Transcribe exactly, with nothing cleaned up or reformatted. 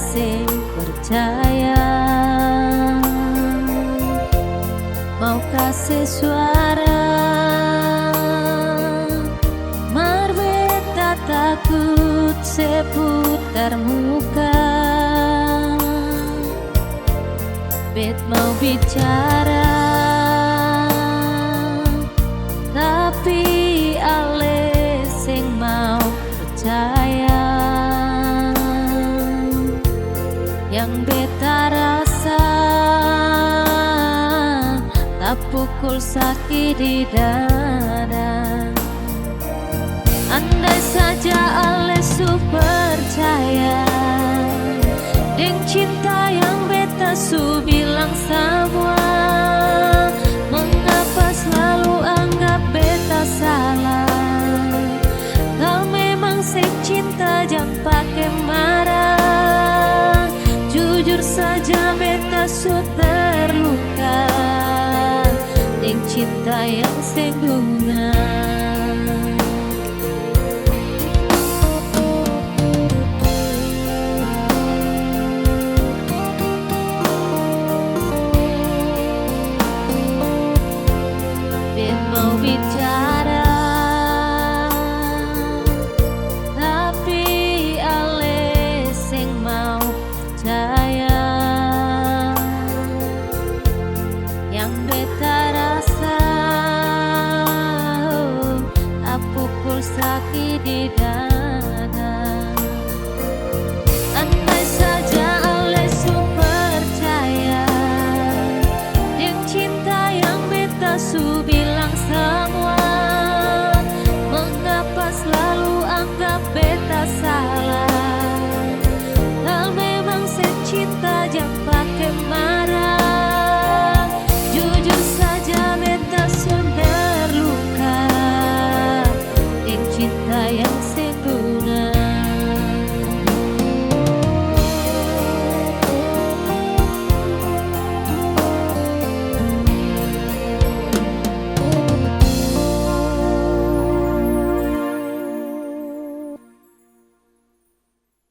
seng percaya. Mau kase suara, mar beta takut se putar muka. Bet mau bicara, tapi ale seng mau percaya. Yang beta rasa tapukul saki di dada. Andai saja ale su percaya deng cinta yang beta su bilang samua, mengapa slalu anggap beta salah? Kal memang seng cinta, jang pake marah. Jujur saja, beta su terluka deng cinta yang seng dulu.